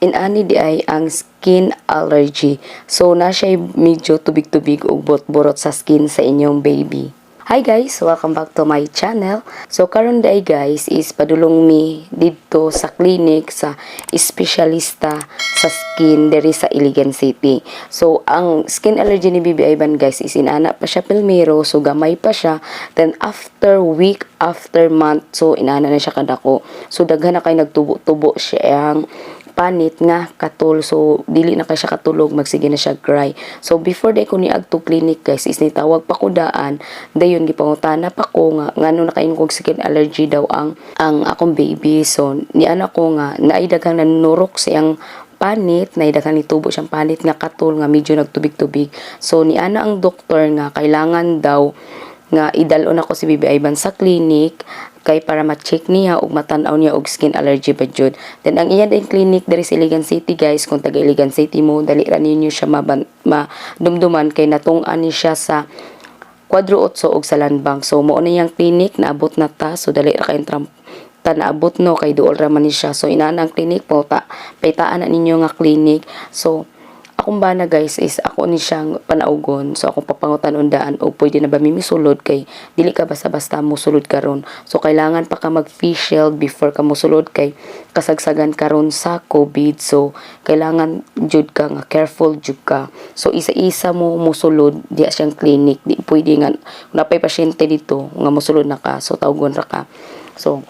Inani di ay ang skin allergy. So na siya medyo tubig-tubig ug burot sa skin sa inyong baby. Hi guys! Welcome back to my channel. So karon day guys is padulong mi didto sa clinic sa espesyalista sa skin diri sa Iligan City. So ang skin allergy ni Baby Ivan guys is inana pa siya pilmero, so gamay pa siya. Then after week, after month, so inana na siya kadako. So daghan na kay nagtubo-tubo siya ang panit nga katol, so dili na kay siya katulog, magsige na siya cry. So before day ko niadto clinic guys is nitawag pa ko daan, dayon gipangutana pa ko nga ngano nakaingon kog skin allergy daw ang akong baby. So niana ko nga naay daghang nanurok siyang panit, naay daghang nitubo siyang panit nga katol nga medyo nagtubig-tubig. So niana ang doktor nga kailangan daw nga idalon ako si Baby Ivan sa clinic kay para ma-check niya ug matan-aw niya og skin allergy ba jud. Then ang iya din clinic diri sa Iligan City guys, kung taga Iligan City mo, dali ra ninyo siya madumduman kay natung-an ni siya sa Kwadro 8 og sa Landbank. So mao na iyang clinic, naabot na ta. So dali ra kay ta naabot no, kay duol ra man ni siya. So inana ang clinic po ta paytaan na ninyo nga clinic. So akong bana guys is ako ni siyang panaugon. So akong papangutan undaan og pwede na ba mi misulod kay dili ka basta-basta musulod karon. So kailangan pa ka mag face shield before ka musulod kay kasagsagan karon sa COVID. So kailangan jud ka nga careful jud ka. So isa-isa mo musulod diya siyang clinic. Di pwede nga napay pasyente dito nga musulod na ka. So tawgon ra ka. So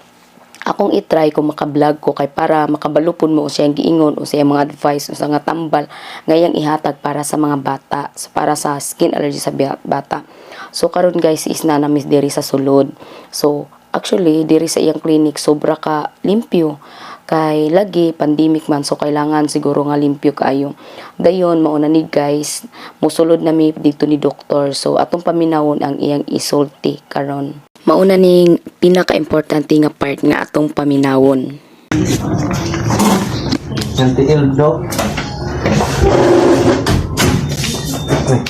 akong i-try kung maka-vlog ko kay para makabalupon mo siyang giingon o siyang mga advice o sa nga tambal ngayang ihatag para sa mga bata, para sa skin allergy sa bata. So karon guys is na namis diri sa sulod. So actually diri sa iyang clinic sobra ka limpyo kay lagi pandemic man, so kailangan siguro nga limpyo kaayo. Dayon mao na ni guys, musulod na mi dito ni doktor. So atong paminawon ang iyang isulti karon. Mauna ning pinaka-importante nga part nga atong paminawon. Yung tiil, dok. Uy.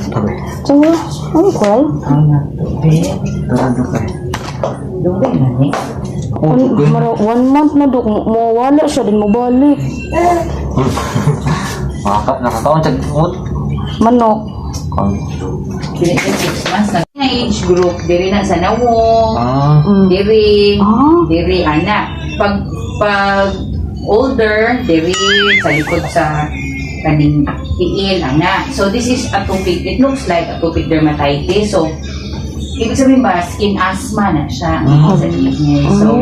Okay. So, ano ko? Ano ka? Dugay na ni. Oh, okay. Mara, one month na dok, mawala siya din mobalik. Nakakaon sa gamot. Manok. Kon. Dili na 6 months na. Nga age group, diri na sa nawong, diri, diri ana. Pag older, diri sa likod sa kaning tiil ana. So this is atopic, it looks like atopic dermatitis. So ibig sabihin ba, skin asthma na siya sa niya. So,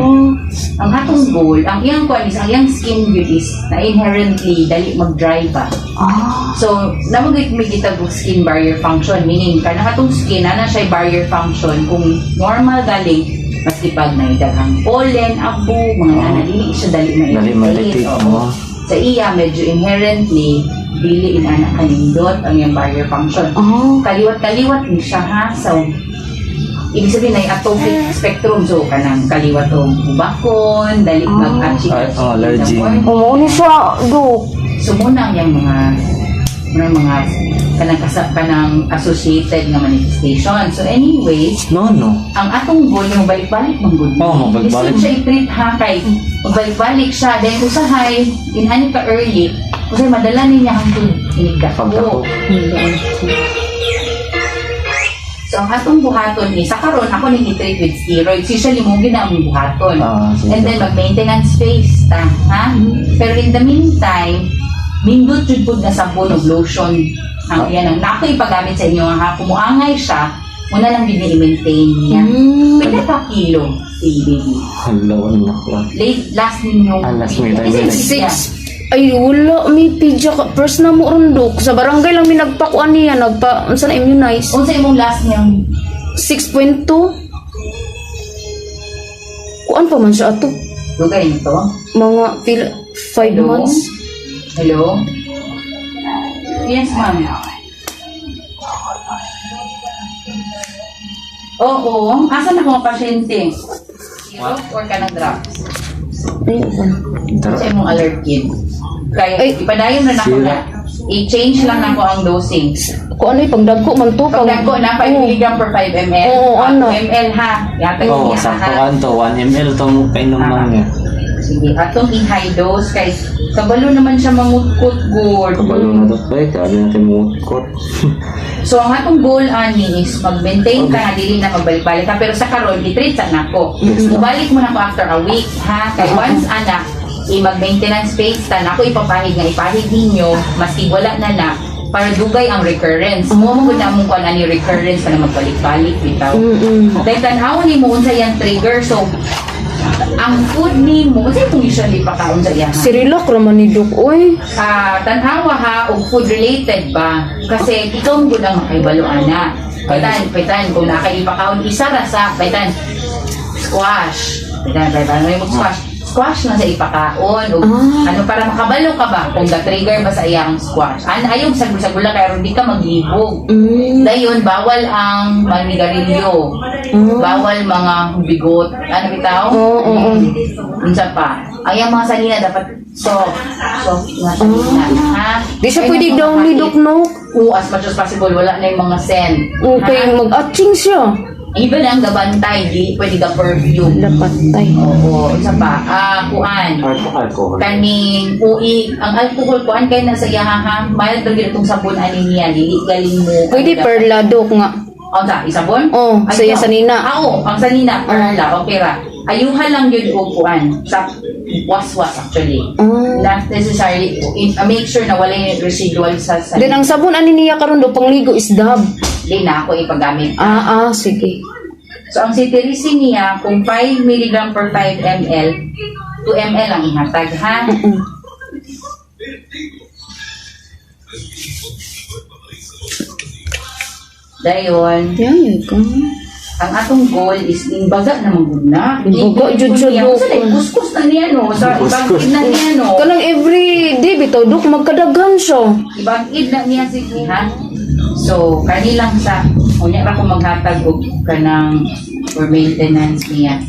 ang atong goal, ang iyang kuan is, ang iyang skin beauty is na inherently dali mag-dry ba. So, namagit may gitag og skin barrier function, meaning kanang atong skin ana siya barrier function kung normal galing maski pag may daghang pollen, abo, mga nana, dili siya dali Dali ma-irritate. ma-irritate. Oo. Oh. Sa iya, medyo inherently, dili inana kanindot ang iyang barrier function. Kaliwat-kaliwat ni siya ha. So, ibig sabihin ay atopic spectrum. So, kanang kaliwat og ubakon, dali mag-atching. Ay, oh, allergy. Mao ni siya, dok. So, muna ang iyang mga kanang kanang associated nga manifestation. So, anyway, No. ang atong goal yung balik-balik man gud. Oo, magbalik-balik. Lisod siya i-treat ha kay magbalik-balik siya then usahay inani ka early usahay madala niya hangtod inigdako. Pagdako. So ang atong buhaton is sa karon ako ning i-treat with steroids. Usually mo gina ang buhaton. Ah, sige. And then mag-maintenance phase ta, ha? Pero in the meantime, nindot jud pud nga sabon ug lotion ang iyan ang nako ipagamit sa inyo ha. Kung muangay siya, muna lang gid ni i-maintain niya. Pila ka kilo si baby? Hello, anak ko. Late last ninyong Ah, last minute. Kasi Six. Ay, wala. May pedya ka. First na mo ron, dok. Sa barangay lang may nagpakuan niya. Nagpa, unsa na immunize? Unsa imong last niyang 6.2. Kuan pa man siya ato. Dugay nito? Mga pila, 5 Hello? months. Hello? Yes, ma'am. Oo. Asa na akong pasyente? Syrup or kanang drops? Ayun. Sa imong alert kit. Kaya Ay. ipadayon na nako na. I-change lang nako ang dosing. Kung ano yung pagdagko man to. Pag dagko na 5 mg per 5 ml. Oo, Ah, ano. 2 ml ha. Yatag Oo, niya sakto ha. kan to. 1 ml to kainom lang niya. Sige, atong i-high dose kay kabalo naman siya mangutkot gud. Kabalo na to. Ay, kaya natin mutkot. So ang atong goal ani is mag-maintain ka na dili na magbalik-balik ka pero sa karon gi-treat sa nako. Mubalik mo na ko after a week ha, kay once ana i mag-maintenance phase ta nako, ipapahid nga ipahid ninyo maski wala na na para dugay ang recurrence. Mo gud na among kuan ani, recurrence pa na magbalik-balik bitaw. Dahil tan-awon nimo unsa yang trigger, so ang food nimo unsa itong usually pakaon sa iya? Si relax raman ni Dok, oy. Ah, tan-awa ha og food related ba, kasi ikaw mo gud ang makahibalo ana. Paitan, paitan kung nakaipakaon isa ra sa paitan squash. Paitan, paitan may mag squash. Squash na sa ipakaon og ano para makabalo ka ba kung ga-trigger ba sa iyang squash. An ayaw sagol-sagol lang kay aron di ka maglibog. Dayon bawal ang manigarilyo. Bawal mga bigot. Ano bitaw? Oo, oo. Unsa pa? Ang iyang mga salina dapat soft. Soft nga salina. Ha? Di siya Kaya pwede mga daw ni kapatid, Dok, no? Oo, as much as possible, wala na yung mga scent. Okay, Ha? mag-atching siya. Even ang gabantay, di pwede ka perfume. Dapat tay. Oo, unsa pa? Ah, kuan. Alcohol. Kaning ui, ang alcohol kuan kay nasa iya ha, mild ra gyud itong sabon ani niya, dili galing mo. Pwede Ano, perla, Dok, nga. Oh, sa isabon? Oo, Ay, sa iya no. sanina. Ah, oo, ang sanina, perla, okay ra. Ayuhan lang yun og kuan sa waswas actually. Not necessarily, make sure na wala yung residual sa Then sanina. ang sabon ani niya karon do pangligo is Dove. Di na ako ipagamit. Ah, ah, sige. So, ang cetirizine niya, kung 5 mg per 5 ml, 2 ml ang ihatag, ha? Dayon, Yay ka. Ang atong goal is imbaga na gud na. Imbaga, jud siya, Niya. Dok. Sa kuskus na niya no, sa Kuskus. ibang na niya no. Kanang every day bitaw Dok magkadaghan siya. Ibang-id na niya sige ha. So kanilang sa unya ra ko maghatag og kanang for maintenance niya.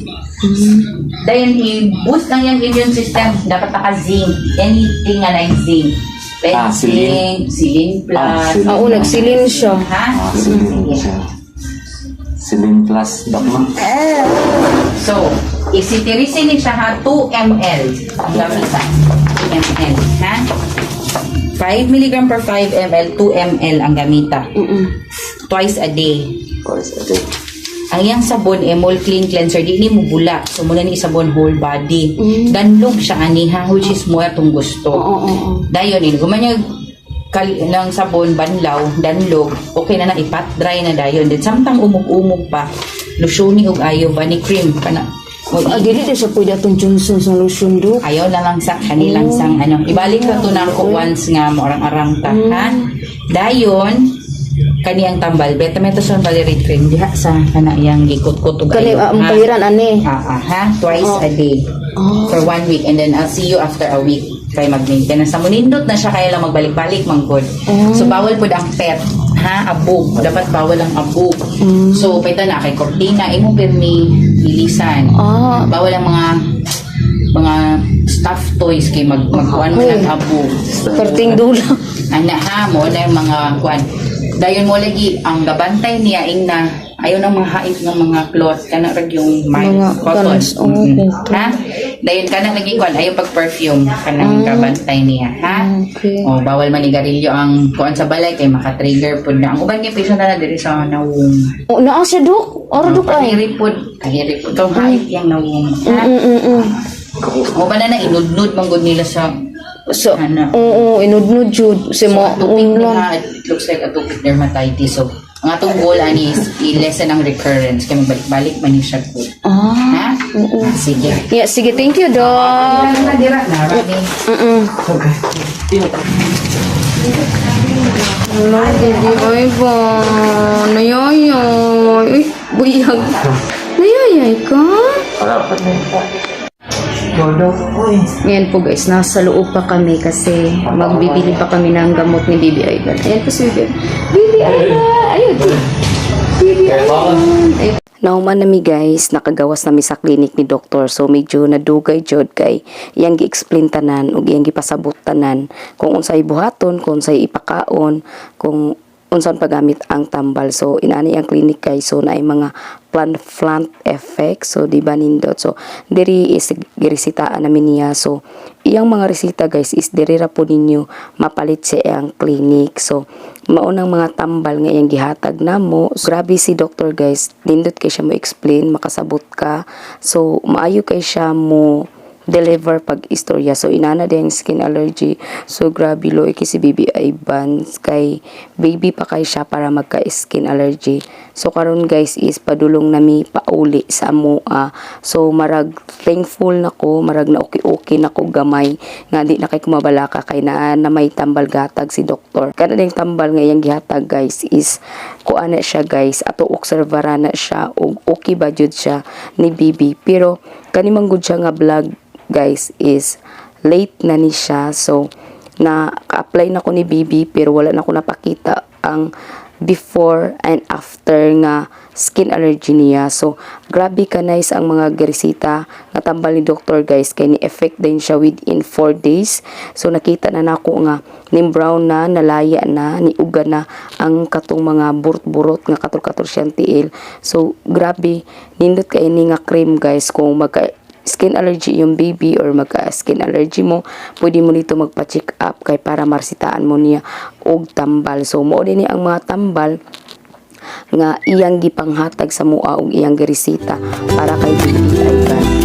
Dayon i-boost lang yung immune system, dapat naka zinc, anything nga na zinc. Ah, Zinc, Silin Plus. Ah, silin. Oo, nagsilin siya. Ha? Ah, silin Sige. siya. Silin plus, Dok, no? So, isitirizin ni siya ha, 2 ml ang gamita. 2 ml, ha? 5 mg per 5 ml, 2 ml ang gamita. Twice a day. Twice a day. Ang iyang sabon, Emol Clean Cleanser, di ni mo bula. So, muna ni sabon whole body. Danlog siya ani ha, which is mo atong gusto. Oo, oo, oo. Dayon, in gumanya kal ng sabon banlaw, danlog, okay na na ipat dry na dayon. Then samtang umog-umog pa, lotioni og ayo vani cream kana. Mo Ah, dili di siya pwede atong Johnson sa lotion, Dok. Ayaw na lang sa kanilang sang ano. Ibalik na to na ako once nga moarang-arang ta, ha? Dayon, kani ang tambal betamethasone valerate cream diha sa kana iyang gikot-kot og Kani ayo, ang ha? pahiran ani. Ah, ah, ha? Twice a day. For one week and then I'll see you after a week kay mag-maintenance. Sa munindot na siya kaya lang magbalik-balik manggod. So bawal pud ang pet, ha? Abog. Dapat bawal ang abog. So pita na kay kortina imo pirmi ilisan. Bawal ang mga stuffed toys kay magkuan man ang abog. Perting dula. Ana ha mo na yung mga kuan. Dayon mo lagi ang gabantay niya ingna ayaw ng mga hait ng mga cloth kana rag yung mild Mga cotton. guns, oh, cotton. Ha? Dayon kana lagi kuan ayaw pag perfume kanang gabantay niya ha. Okay. O bawal manigarilyo ang kuan sa balay kay maka-trigger pud na ang uban kay patient na diri sa nawong. Oh, naa siya, Dok. Oro, Dok, ay. Kahiri pud tong hait yang nawong. Ha? O ba na na inudnud man gud nila sa So, Ana. oo, inudnud jud. Si So, mo, atopic unlan. niya, it looks like atopic dermatitis. So, ang atong goal ani is i-lessen ang recurrence kay magbalik-balik man ni siya good. Ah. Ha? Ah, sige. Yeah, sige, thank you, Dok. Dira na dira na rami. Hello, baby Ivan. Nayayay. Uy, buyag. Nayayay ka? Wala pa na yun. Dok, uy. Ngayon po guys, nasa loob pa kami kasi magbibili pa kami ng gamot ni Bibi Ivan. Ayan po si Bibi. Bibi Ivan! Ayun. Bibi Ivan! Ayun. Nauman nami guys, nakagawas nami sa clinic ni doktor. So medyo nadugay jud kay iyang gi-explain tanan ug iyang gipasabot tanan kung unsay buhaton, kung unsay ipakaon, kung Unsaon paggamit ang tambal. So inani ang clinic kay, so naay mga plant plant effect. So di ba nindot? So diri is giresitaan namin niya. So iyang mga resita, guys, is diri ra po ninyo mapalit sa iyang clinic. So maunang mga tambal nga iyang gihatag namo. So, grabe si doctor, guys, nindot kay siya mo explain, makasabot ka. So maayo kay siya mo deliver pag istorya. So inana din skin allergy. So grabe lo kay si baby Ivan kay baby pa kay siya para magka skin allergy. So karon, guys, is padulong nami pauli sa amoa. So marag thankful nako, marag na okay okay nako gamay nga di na kay kumabalaka kay naa na may tambal gatag si doktor. Kana ding tambal nga iyang gihatag, guys, is kuan na siya, guys, ato observara na siya ug okay ba jud siya ni baby. Pero kani man gud siya nga vlog, guys, is late na ni siya. So, na-apply na ko ni baby pero wala na ko napakita ang before and after nga skin allergy niya. So, grabe ka nice ang mga giresita nga tambal ni doctor, guys, kay ni effect din siya within 4 days. So, nakita na nako nga ni brown na, nalaya na, ni uga na ang katong mga burot-burot nga katol-katol siyang tiil. So, grabe, nindot kay ni nga cream, guys, kung magka skin allergy yung baby or magka skin allergy mo, pwede mo dito magpa-check up kay para maresitaan mo niya og tambal. So mao din ni ang mga tambal nga iyang gipanghatag sa mua og iyang giresita para kay baby Ivan.